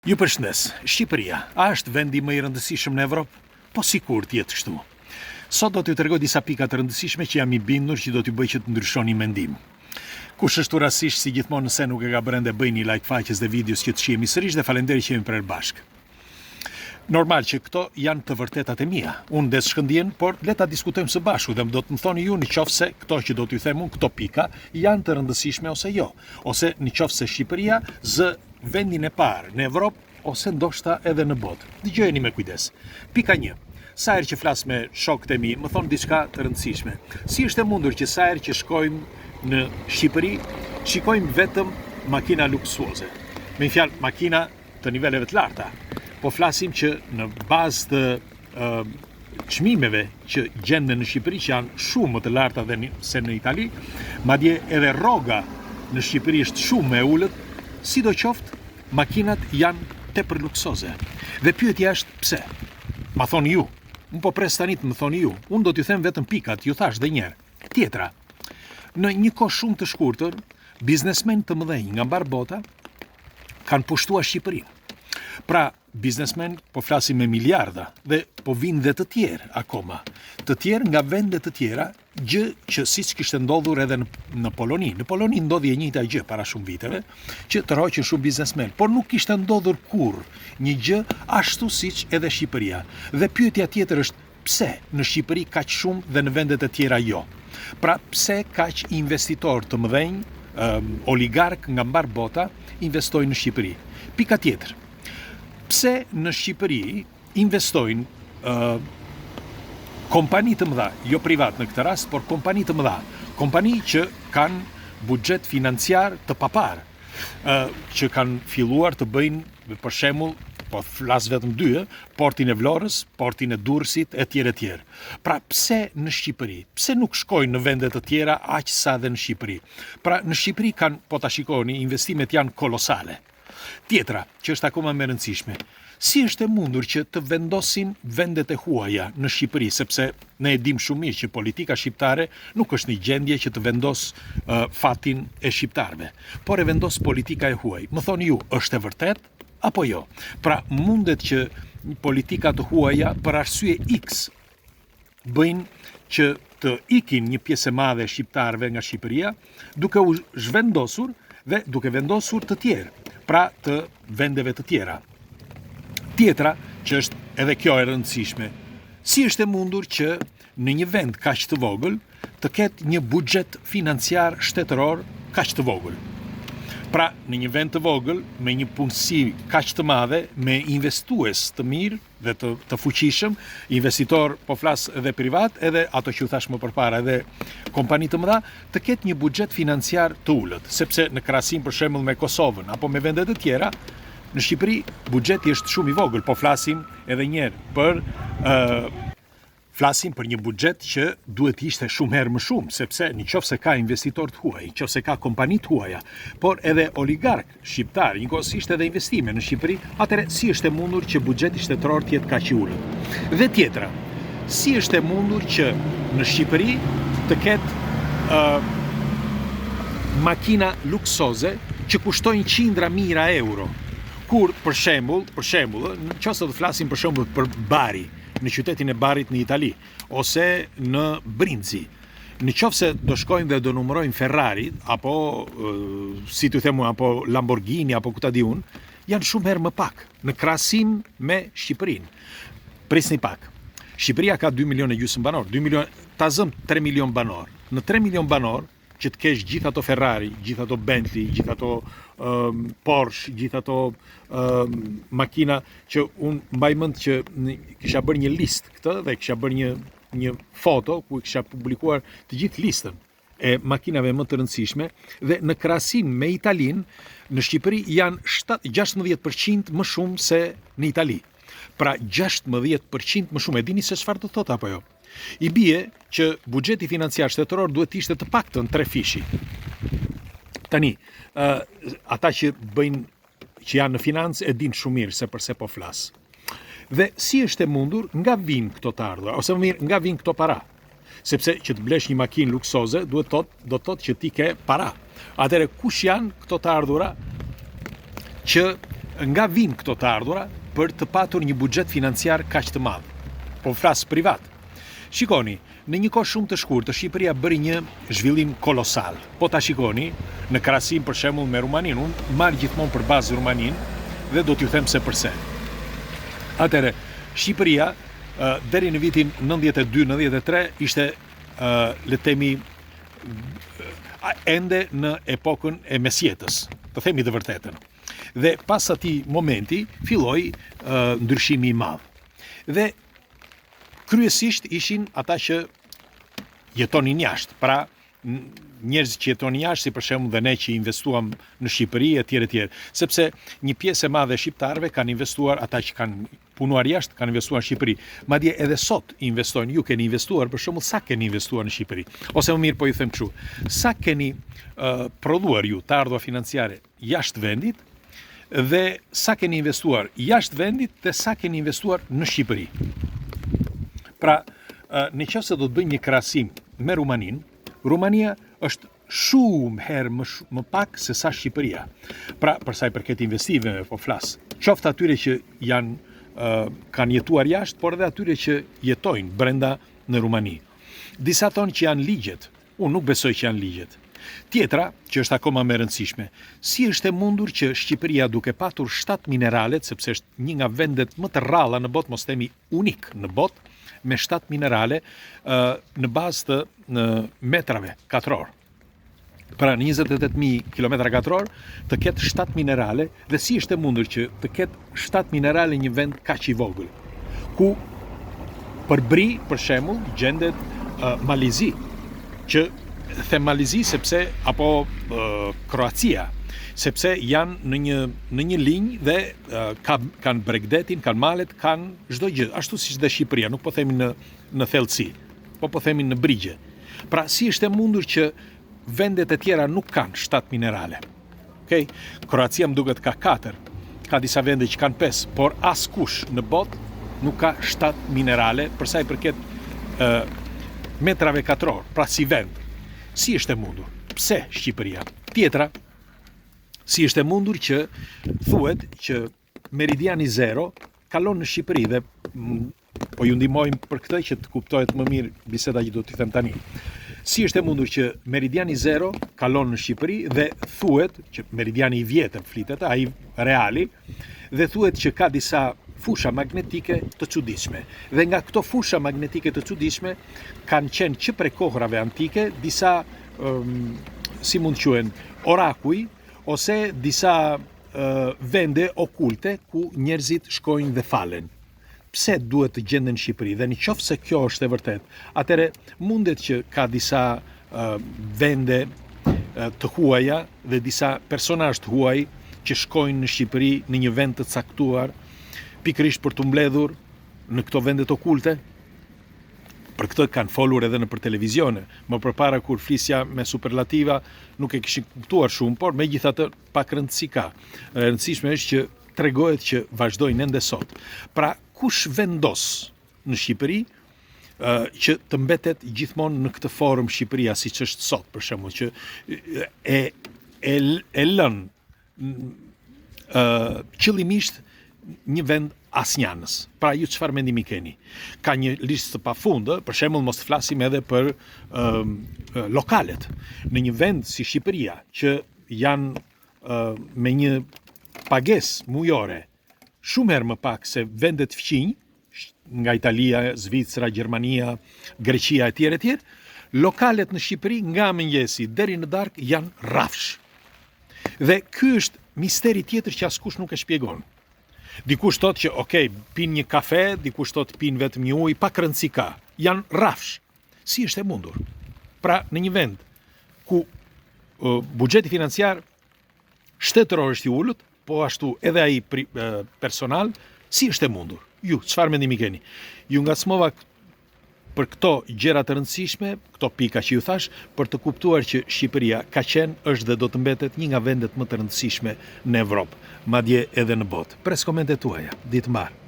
Ju përshëndes. Shqipëria, a është vendi më i rëndësishëm në Evropë? Po sikur të jetë kështu. Sot do t'ju tregoj disa pika të rëndësishme që jam i bindur që do t'ju bëj që të ndryshoni mendim. Kush është rastësisht si gjithmonë nëse nuk e ka bërë ende bëjni like faqes dhe videos që të shihemi sërish dhe faleminderit që jemi prerë bashkë. Normal që këto janë të vërtetat e mia. Unë ndez shkëndijën, por le ta diskutojmë së bashku dhe do të më thoni ju në qoftë se këto që do t'ju them unë, këto pika janë të rëndësishme ose jo, ose në qoftë se Shqipëria zë vendin e parë në Evropë ose ndoshta edhe në botë. Dëgjojeni me kujdes. Pika 1. Sa herë që flas me shokët e mi, më thonë diçka të rëndësishme. Si është e mundur që sa herë që shkojmë në Shqipëri, shikojmë vetëm makina luksuoze? Me një fjalë, makina të niveleve të larta. Po flasim që në bazë të çmimeve që gjenden në Shqipëri që janë shumë më të larta dhe se në Itali, madje edhe rroga në Shqipëri është shumë më e ulët, sidoqoftë makinat janë tepër luksoze. Dhe pyetja është pse? Ma thoni ju. Unë po pres tani të më thoni ju. Unë do t'ju them vetëm pikat, ju thashë dhe një herë. Tjetra, në një kohë shumë të shkurtër, biznesmenë të mëdhenj nga mbarë bota kanë pushtuar Shqipërinë. Pra, biznesmenë po flasim me miliarda dhe po vijnë dhe të tjerë akoma, të tjerë nga vende të tjera, gjë që siç kishte ndodhur edhe në, në Poloni. Në Poloni ndodhi e njëjta gjë para shumë viteve, që tërhoqën shumë biznesmenë, por nuk kishte ndodhur kurrë një gjë ashtu siç edhe Shqipëria. Dhe pyetja tjetër është pse në Shqipëri kaq shumë dhe në vendet e tjera jo? Pra pse kaq investitorë të mëdhenj, oligarkë nga mbarë bota investojnë në Shqipëri? Pika tjetër. Pse në Shqipëri investojnë uh, kompani të mëdha, jo privat në këtë rast, por kompani të mëdha, kompani që kanë buxhet financiar të paparë, uh, që kanë filluar të bëjnë për shembull, po flas vetëm dy, portin e Vlorës, portin e Durrësit etj etj. Pra pse në Shqipëri? Pse nuk shkojnë në vende të tjera aq sa dhe në Shqipëri? Pra në Shqipëri kanë, po ta shikoni, investimet janë kolosale. Tjetra, që është akoma më e rëndësishme, si është e mundur që të vendosin vendet e huaja në Shqipëri, sepse ne e dimë shumë mirë që politika shqiptare nuk është në gjendje që të vendos uh, fatin e shqiptarëve, por e vendos politika e huaj. Më thoni ju, është e vërtetë apo jo? Pra mundet që politika të huaja për arsye X bëjnë që të ikin një pjesë e madhe e shqiptarëve nga Shqipëria, duke u zhvendosur dhe duke vendosur të tjerë, pra të vendeve të tjera. Tjetra, që është edhe kjo e rëndësishme, si është e mundur që në një vend kaq të vogël të ketë një buxhet financiar shtetëror kaq të vogël? Pra, në një vend të vogël, me një punësi kaq të madhe, me investues të mirë, dhe të, të fuqishëm, investitor, po flas edhe privat, edhe ato që ju thashë më përpara, edhe kompani të mëdha, të ketë një buxhet financiar të ulët, sepse në krahasim për shembull me Kosovën apo me vendet e tjera, në Shqipëri buxheti është shumë i vogël, po flasim edhe një herë për ë uh, Flasim për një buxhet që duhet të ishte shumë herë më shumë, sepse në qoftë se ka investitorë të huaj, në qoftë se ka kompani të huaja, por edhe oligarkë shqiptarë, njëkohësisht edhe investime në Shqipëri, atëherë si është e mundur që buxheti shtetëror të jetë kaq i ulët? Dhe tjetra, si është e mundur që në Shqipëri të ketë uh, makina luksoze që kushtojnë qindra mijëra euro? Kur për shembull, për shembull, në qoftë se do të flasim për shembull për Bari, në qytetin e Barit në Itali ose në Brindisi. Në qoftë se do shkojmë dhe do numërojmë Ferrari apo si t'ju them apo Lamborghini apo ku ta di unë, janë shumë herë më pak në krahasim me Shqipërinë. Prisni pak. Shqipëria ka 2 milionë e gjysmë banorë, 2 milionë, ta zëmë 3 milion banorë. Në 3 milion banorë që të kesh gjithë ato Ferrari, gjithë ato Bentley, gjithë ato um, Porsche, gjithë ato um, makina që unë mbaj mend që kisha bërë një listë këtë dhe kisha bërë një një foto ku kisha publikuar të gjithë listën e makinave më të rëndësishme dhe në krahasim me Italinë, në Shqipëri janë 16% më shumë se në Itali. Pra 16% më shumë, e dini se çfarë do të thotë apo jo? I bie që buxheti financiar shtetëror duhet të ishte të paktën trefishi. Tani, ë ata që bëjnë që janë në financë e dinë shumë mirë se përse po flas. Dhe si është e mundur nga vijnë këto të ardhura ose më mirë nga vijnë këto para? Sepse që të blesh një makinë luksoze duhet të thotë do të thotë që ti ke para. Atëherë kush janë këto të ardhura që Nga vijnë këto të ardhura për të patur një buxhet financiar kaq të madh? Po flas privat. Shikoni, në një kohë shumë të shkurtër Shqipëria bëri një zhvillim kolosal. Po ta shikoni, në krahasim për shembull me Rumaninë, unë marr gjithmonë për bazë Rumaninë dhe do t'ju them se përse. Atëherë, Shqipëria deri në vitin 92 93 ishte le të themi ende në epokën e mesjetës, të themi të vërtetën. Dhe pas atij momenti filloi ndryshimi i madh. Dhe kryesisht ishin ata që jetonin jashtë, pra njerëz që jetonin jashtë, si për shembull dhe ne që investuam në Shqipëri e tjerë e tjerë, sepse një pjesë e madhe e shqiptarëve kanë investuar ata që kanë punuar jashtë, kanë investuar në Shqipëri. Madje edhe sot investojnë, ju keni investuar, për shembull, sa keni investuar në Shqipëri? Ose më mirë po ju them kështu, sa keni uh, prodhuar ju të ardhura financiare jashtë vendit dhe sa keni investuar jashtë vendit dhe sa keni investuar në Shqipëri. Pra, në qoftë se do të bëjmë një krahasim me Rumaninë, Rumania është shumë herë më, më pak se sa Shqipëria. Pra, për sa i përket investimeve, po flas, qoftë atyre që janë kanë jetuar jashtë, por edhe atyre që jetojnë brenda në Rumani. Disa thonë që janë ligjet, Unë nuk besoj që janë ligjet. Tjetra, që është akoma më e rëndësishme, si është e mundur që Shqipëria duke patur 7 mineralet, sepse është një nga vendet më të rralla në botë, mos themi unik në botë, me 7 minerale në bazë të në metrave katror. Pra në 28.000 km katror të ketë 7 minerale dhe si është e mundur që të ketë 7 minerale një vend kaq i vogël, ku përbri, për shembull, gjendet uh, Mali i Zi, që them Mali i Zi sepse apo uh, Kroacia, sepse janë në një në një linjë dhe uh, ka, kanë bregdetin, kanë malet, kanë çdo gjë, ashtu siç dhe Shqipëria, nuk po themi në në thellësi, po po themi në brigje. Pra si është e mundur që vendet e tjera nuk kanë 7 minerale? Okej, okay? Kroacia më duket ka 4, ka disa vende që kanë 5, por askush në botë nuk ka 7 minerale për sa i përket ë metrave katror, pra si vend. Si është e mundur? Pse Shqipëria? Tjetra, si është e mundur që thuhet që meridiani zero kalon në Shqipëri dhe po ju ndihmojmë për këtë që të kuptohet më mirë biseda që do t'i them tani. Si është e mundur që meridiani zero kalon në Shqipëri dhe thuhet që meridiani i vjetër flitet, ai reali, dhe thuhet që ka disa fusha magnetike të çuditshme. Dhe nga këto fusha magnetike të çuditshme kanë qenë që prej kohërave antike disa um, si mund të quhen orakuj ose disa uh, vende okulte ku njerëzit shkojnë dhe falen. Pse duhet të gjenden në Shqipëri dhe në qoftë se kjo është e vërtetë, atëherë mundet që ka disa uh, vende uh, të huaja dhe disa personazhe të huaj që shkojnë në Shqipëri në një vend të caktuar pikërisht për t'u mbledhur në këto vendet okulte. Për këtë kanë folur edhe nëpër televizione. Më përpara kur flisja me superlativa nuk e kishin kuptuar shumë, por megjithatë pak rëndësi ka. E rëndësishme është që tregohet që vazhdojnë ende sot. Pra, kush vendos në Shqipëri që të mbetet gjithmonë në këtë formë Shqipëria siç është sot, për shembull, që e e e lën ë qëllimisht një vend asnjanës. Pra ju çfarë mendimi keni? Ka një listë të pafund, për shembull mos të flasim edhe për ë lokalet. Në një vend si Shqipëria që janë me një pagesë mujore shumë herë më pak se vendet fqinj, nga Italia, Zvicra, Gjermania, Greqia e tjerë e tjerë, lokalet në Shqipëri nga mëngjesi deri në darkë janë rrafsh. Dhe ky është misteri tjetër që askush nuk e shpjegon. Dikush thotë që ok, pin një kafe, dikush thotë pin vetëm një ujë, pak rëndësi ka. Janë rrafsh. Si është e mundur? Pra, në një vend ku buxheti financiar shtetëror është i ulët, po ashtu edhe ai personal, si është e mundur? Ju, çfarë mendimi keni? Ju ngacmova për këto gjëra të rëndësishme, këto pika që ju thashë, për të kuptuar që Shqipëria ka qenë, është dhe do të mbetet një nga vendet më të rëndësishme në Evropë, madje edhe në botë. Pres komentet tuaja. Ditë të mbarë.